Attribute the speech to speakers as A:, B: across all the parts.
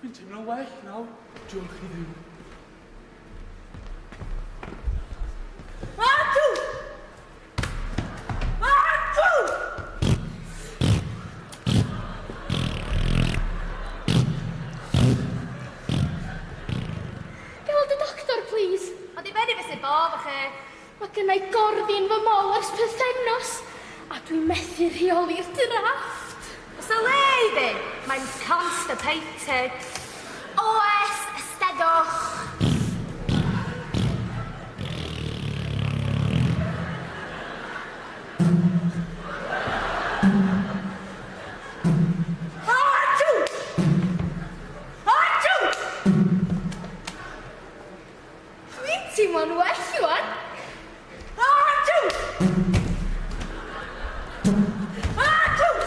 A: Dwi'n teimlo'n well nawr, diolch i Dduw.
B: Andrew! Andrew!
C: Ga i weld y doctor, plîs?
B: Ond i fyny fe sy'n bob chi.
C: Mae gynna i gorddi'n fy mol ers pythefnos, a dwi'n methu rheoli'r drafft.
B: Oes 'na le iddi? Mae'n constipated.
C: Oes, ysteddwch.
B: Andrew! Andrew!
C: Dwi'n teimlo'n well ŵan.
B: Andrew! Andrew!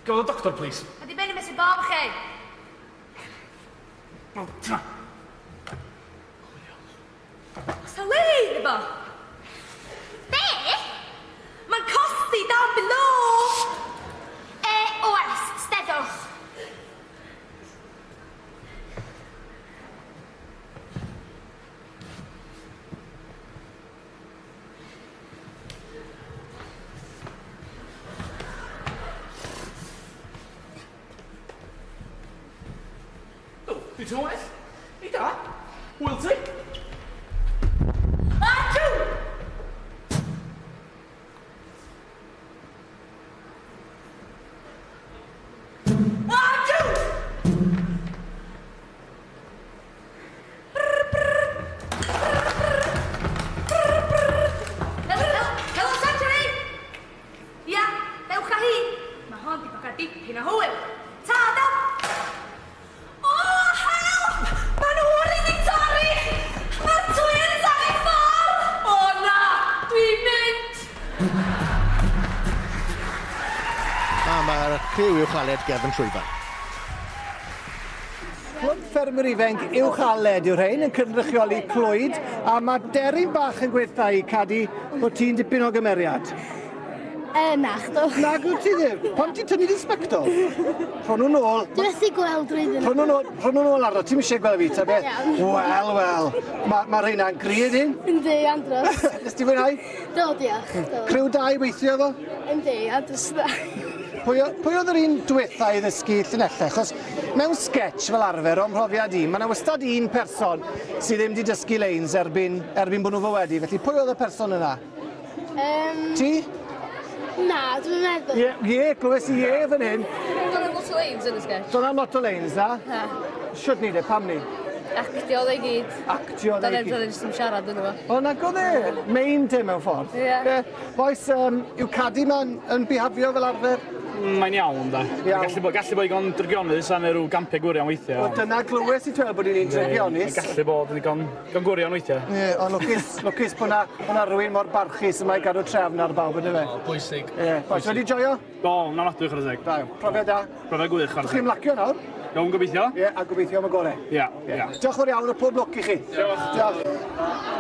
A: Gafodd y doctor, please.
B: Mae di bennu beth sy'n bob chi.
A: O, ta.
B: Oes 'na le iddo fo?
C: Be?
B: Mae'n costi down below!
C: E, oes, steddwch.
A: O, dwi'n teimlo'n well. Ei da. Hwyl ti.
B: Andrew! Andrew! Helo, helo, helo, Surgery! Ia, dewch â hi. Mae hon 'di bod gael dipyn o hwyl. Ta, do! O, help! Mae nhw wedi torri! Mae'r twins ar eu ffordd! O na! Dwi'n mynd!
D: A mae'r criw Uwch Aled gefn llwyfan.
E: Clwb Ffermwyr Ifainc Uwch Aled yw'r rhain yn cynrychioli Clwyd a mae Deryn bach yn gweitha i Cadi bod ti'n dipyn o gymeriad.
C: Yy, nachdw.
E: Nag wyt ti ddim. Pam ti'n tynnu dy sbectol? Rho nhw nôl.
C: Dwi methu gweld drwyddyn nhw.
E: Rho nhw nôl, rho nhw nôl arno. Ti'm eisiau gweld fi, ta beth? Wel, wel. Mae ma rheina'n gry, ydyn?
C: Yndi, andros.
E: Nes ti fwynhau?
C: Do, diolch. Do.
E: Criw da i weithio efo?
C: Yndi, andros da.
E: Pwy, pwy oedd yr un diwetha i ddysgu llinellau? Achos mewn sketch fel arfer, o'm mhrofiad i, mae yna wastad un person sydd ddim wedi dysgu leins erbyn, erbyn bod nhw fo wedi. Felly pwy oedd y person yna?
C: Um,
E: Ti?
C: Na, dwi'n meddwl.
E: Ie, ie, glywes i ie fan hyn.
F: Do'n i'm lot o leins yn y sketch.
E: Do'n i'm lot o leins, na?
F: Na.
E: Shwt ni de, pam ni?
F: Actio oedd e i gyd.
E: Actio oedd e i gyd.
F: Do'n i'm jyst yn siarad yn efo.
E: O, nag oedd e. Main te mewn ffordd.
F: Ie. Yeah.
E: Bois, um, yw Cadi ma'n yn bihafio fel arfer?
A: Mae'n iawn, da. Iawn. Gallu bod, gallu bod igon drygionus am rhyw gampau gwirion weithiau.
E: O, dyna glywes i twel bod hi'n un drygionus.
A: Gallu bod yn igon, igon gwirion weithiau.
E: Ie, yeah, ond lwcus, lwcus bod na, bod na rhywun mor barchus yma i gadw trefn ar bawb, ynddo fe?
A: O, bwysig.
E: Ie, yeah. Bois, wedi joio?
A: Do, na ofnadwy, chwarae teg.
E: Da iawn. Profiad da.
A: Profiad gwych, chwarae teg.
E: Chi'n ymlacio nawr?
A: Iawn, gobeithio.
E: Ie, yeah, a gobeithio am y gorau.
A: Ie, yeah, ie. Yeah.
E: Diolch yn fawr iawn a pob lwc i chi.
A: Diolch.
E: Diolch.